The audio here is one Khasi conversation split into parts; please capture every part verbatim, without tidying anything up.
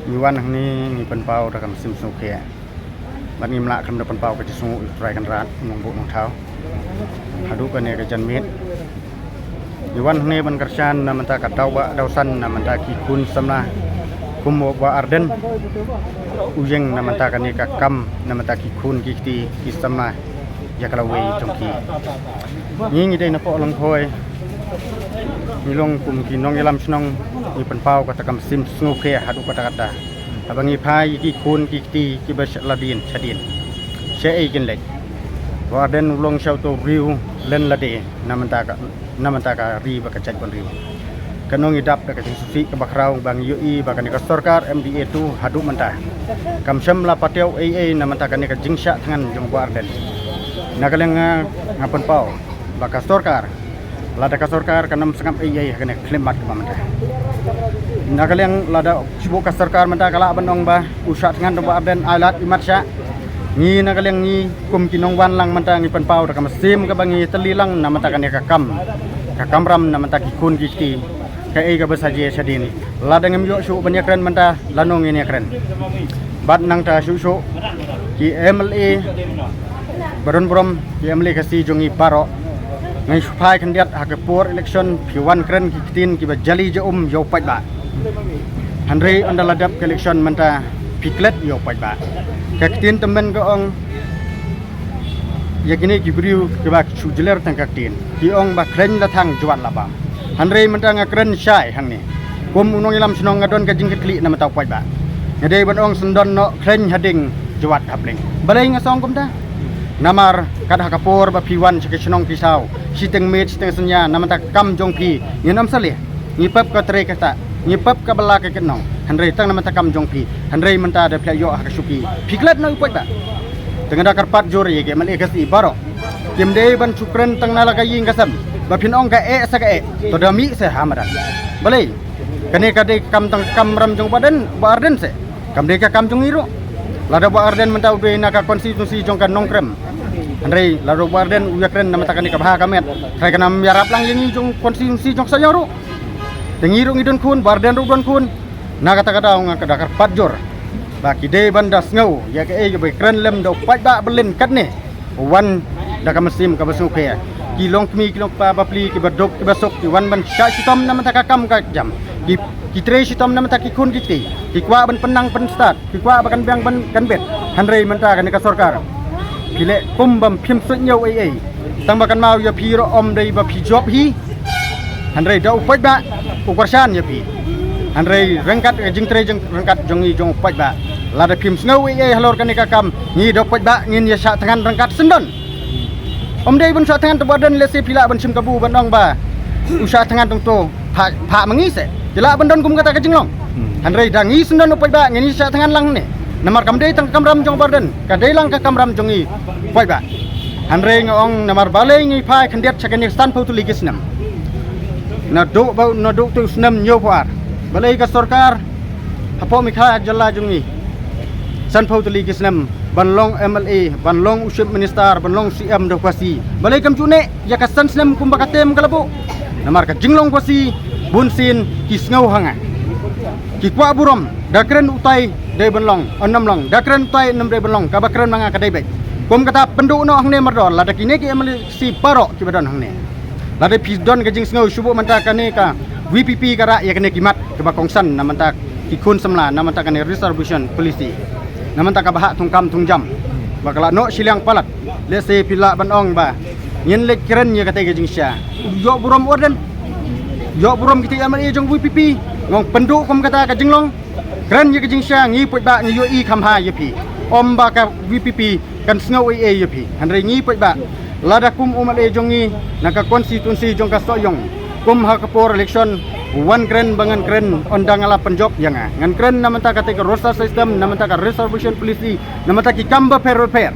Ngi wan hangne ngi pynpaw da ka mynsiem sngewkhia. Bad ngim lah khlem da pynpaw ka jingsngewnguh ïa u Trai Kynrad Nongbuh Nongthaw. Haduh kane ka janmiet ngi wan hangne ban kyrshan na bynta ka daw ba daw san na bynta ki khun samla kum u Bah Ardent. U ïeng na bynta kane ka kam na bynta ki khun ki kti ki samla ïa ka lawei jong ki. Ngi ngi dei na poh Lyngkhoi, ngi long kum ki nongïalam shnong, ngi pynpaw kata ka mynsiem sngewkhia haduh katta katta. Haba ngi phai ïa ki khun ki kti kiba shah la dien shadien, shaei kin leit? Bah Ardent u long sha uto u riew len lade na bynta ka na bynta ka ri bad ka jaitbynriew. Katno ngi dap da ka jingsngewsih kaba khraw ba ngi ïohi ba kane ka sorkar M D A two haduh mynta kam shym la patiaw ei ei na bynta kane ka jingshah thngan jong u Bah Ardent. Na ka liang nga, nga pynpaw ba ka sorkar, lada ka sorkar kan ym sngap ei ei ha kane ka khyllipmat kaba mynta. Na ka liang lada shu buh ka sorkar mynta ka lah ban ong ba u shah thngan da u Bah Ardent, ai lad imat shah. Ngi na ka liang ngi kum ki nongwan lang mynta ngi pynpaw da ka mynsiem kaba ngi tylli lang na bynta kane ka kam, ka kamram na bynta ki khun ki kti. Kaei kaba sa jia shadien, lada ngim ïoh shuh ban ïakren mynta, lano ngin ïakren? Bad nangta shuh shuh ki M L A ba don burom, ki M L A Khasi jong ngi baroh, ngi shu phai khyndiat ha ka por election, phi wan kren ki ktien kiba jali ja um ïa u paidbah. Hynrei ynda la dep ka election mynta phi klet ïa u paidbah. Ka ktien tymmen ka ong ïa kine ki briew kiba shu jler tang ka ktien, ki ong ba khleiñ la thang jwat la bam. Hynrei mynta nga kren shai hangne kum u nongïalam shnong, nga don ka jingkitkhlieh na bynta u paidbah. Nga dei ban ong sngewdon noh khleiñ ha ding, jwat ha plieng. Balei nga sa ong kumta? Namar kat ha ka por ba phi wan sha ka shnong ki saw, shiteng miet shiteng synñia na bynta ka kam jong phi, ngin ym sa leh. Ngi pep ka trei ka ktah, ngi pep ka bylla ka kytnong, hynrei tang na bynta ka kam jong phi, hynrei mynta da phi la ïoh ha ka shuki, phi klet noh ïa u paidbah. Te nga da kyrpad jur ïa ki M L A Khasi baroh, kim dei ban shu kren tang na la ka ïing ka sem, ba phin ong kaei sa kaei, to da mih seh ha madan. Balei? Kane ka dei ka kam tang ka kamram jong u Bah Ardent, Bah Ardent seh. Kam dei ka kam jong ngi ruh. Lada u Bah Ardent mynta u dei na ka constituency jong ka Nongkrem, hynrei lada u Bah Ardent u ïakren na bynta kane ka bha ka met, trai kan ym ïarap lang ïa ngi jong constituency jong ka Sohiong ruh. Te ngi ruh ngi don khun, Bah Ardent ruh don khun. Na kata ka daw nga ka da kyrpad jur ba ki dei ban da sngew ïa kaei kaba kren lem da u paidbah Berlin katne. Wan da ka mynsiem kaba sngewkhia. Ki longkmie ki longkpa bapli kiba duk kiba suk, ki wan ban shah shitom na bynta ka kam ka jam. Ki, ki trei shitom na bynta ki khun ki kti. Ki kwah ban pynnang pynstad, ki kwah ba kan biang ban kan bet. Hynrei mynta kane ka sorkar, phi leh kum bym phim suidñiew ei ei. Tang ba kan maw ïa phi ruh ym dei ba phi jop hi, hynrei da u paidbah u kyrshan ïa phi. Hynrei ryngkat ka jingtrei jong, ryngkat jong ngi jong u paidbah, lada phim sngew ei ei halor kane ka kam, ngi da u paidbah ngin ïa shah thngan ryngkat sngewdon. Ym dei ban shah thngan te Bah Ardent, lehse phi lah ban shim kabu ban ong ba u shah thngan tang to, phah, phah ma ngi seh. Ki lah ban don kum kata ka jinglong. Hynrei da ngi sngewdon u paidbah ngin ïa shah thngan lang ne. Namar kam dei tang ka kamram jong Bah Ardent, ka dei lang ka kamram jong ngi u paidbah. Hynrei nga ong namar balei ngi phai khyndiat sha kane sanphew tylli ki snem. Naduh ba, naduh tu snem hynñiewphew ar, balei ka sorkar hapoh Meghalaya jylla jong ngi sanphew tylli ki snem ban long M L A, ban long u Chief Minister, ban long C M da u Khasi, balei kam ju neh ïa ka san snem kumba ka term ka la buh? Namar ka jinglong Khasi bunsien ki sngew ha nga. Ki kwah burom, da kren utai dei ban long, ym long, da kren utai ym dei ban long, kaba kren ma nga ka dei beit. Kum kata pynduh noh hangne mardor, lada kine ki M L A Khasi baroh kiba don hangne, lada phi don ka jingsngew shu buh mynta kane ka V P P ka rah ïa kane ki mat kiba kongsan na bynta ki khun samla, na bynta kane reservation policy, na bynta ka bhah thungkam thungjam ba ka la noh shiliang palat. Lehse phi lah ban ong ba ngin leit kren ïa katei ka jingshisha. Ïoh burom u Ardent, ïoh burom kita M L A jong V P P. Ngong pynduh kum kata ka jinglong, kren ïa ka jingshisha, ngi paidbah ngi ïohi kham bha ïa phi. Ym ba ka V P P kan sngew ei ei ïa phi. Hynrei ngi paidbah, lada kum u M L A jong ngi na ka constituency jong ka Sohiong, kum ha ka por election, wan kren ba ngan kren, ynda nga la pynjop ïa nga, ngan kren na bynta katei ka roster system, na bynta ka reservation policy, na bynta ki kam bapher bapher.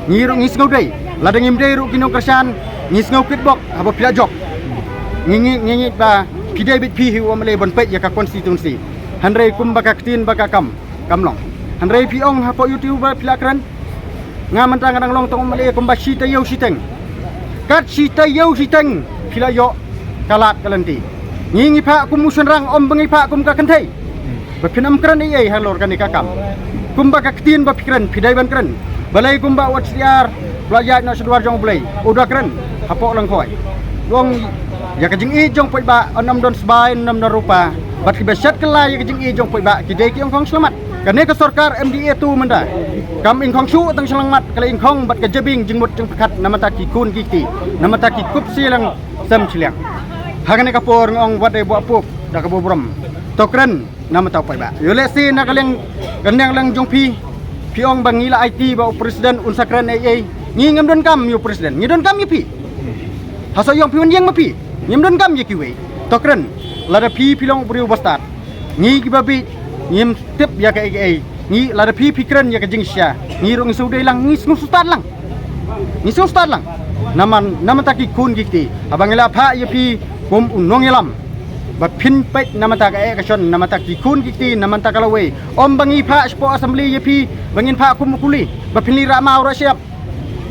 Ngi ruh ngi sngew dei, lada ngim dei ruh ki nongkyrshan, ngi sngew kitbok haba phi la jop. Ngi, ngi, ngi ngeit ba phi dei beit phi hi u M L A ban peit ïa ka constituency. Hynrei kumba ka ktien ba ka kam, kam long. Hynrei phi ong hapoh YouTube ba phi la kren. Nga mynta nga dang long tang u M L A kumba shi taïew shiteng. Kat shi taïew shiteng phi la ïoh ka lad ka lynti. Ngi ngi phah kum u shynrang, ym ba ngi phah kum ka kynthei. Ba phin ym kren ei ei halor kane ka kam. Kumba ka ktien ba phi kren, phi dei ban kren. Balei kumba wat siar, ba la ïaid noh sha duar jong U Blei, u da kren hapoh lyngkhoi. Ong ïa ka jingïeit jong paidbah, yn ym don sbai, yn ym don rupa. Bad kiba shet kylla ïa ka jingïeit jong paidbah, ki dei ki ong khong shyllangmat. Kane ka sorkar M D A tu mynta kam ong khong shuh tang shyllangmat, ka la ong khong bad ka jabieng jingmut jingpyrkhat namar ta ki khun ki kti, namar ta ki kup shiliang sem shiliang. Ha kane ka por nga ong wat dei buh pup da ka burom. To kren namar ta u paidbah. Ïoh lehse na ka liang, ka liang liang jong phi, phi ong ba ngi la aiti ba u president un sa kren ei ei. Ngi ngim donkam ïa u president, ngi donkam ïa phi. Ha shu ïong phi wan ïeng ma phi, ngim donkam ïa kiwei. To kren. Lada phi phi long u briew ba stad, ngi kiba bieit ngim tip ïa kaei kaei. Ngi lada phi phi kren ïa ka jingshisha, ngi ruh ngi sngewdei lang, ngi sngewstad lang. Ngi sngewstad lang. Namar, namar ta ki khun ki kti, haba ngi la phah ïa phi kum u nongïalam, ba phin peit namar ta kaei ka shon, namar ta ki khun ki kti, namar ta ka lawei. Ym ba ngi phah shapoh assembly ïa phi ba ngin phah kum u kuli, ba phin leit rah maw rah shyiap.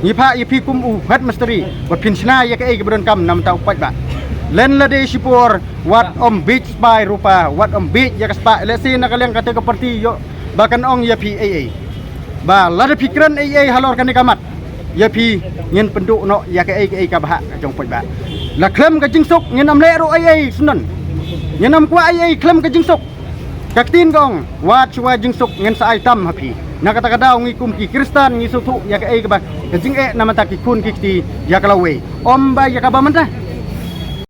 Ngi phah ïa phi kum u headmaster, ba phin shna ïa kaei kaba donkam namar ta u paidbah. Lehse lada shipor, wat ym bieit sbai rupa, wat ym bieit ïa ka spah. Lehse na ka liang kata ka party ïoh ba kan ong ïa phi ei ei. Ba lada phi kren ei ei halor kane ka mat, ïa phi ngin pynduh noh ïa kaei kaei kaba hok ka jong paidbah. La khlem ka jingsuk ngin ym leh ruh ei ei sngewdon. Ngin ym kwah ei ei khlem ka jingsuk. Ka ktien ka ong, wat shuwa jingsuk ngin sa ai tam ha phi. Na kata ka daw ngi kum ki Khristan ngi sngewthuh ïa kaei kaba, ka jingeh namar ta ki khun ki kti, ïa ka lawei. Ym ba ïa kaba mynta.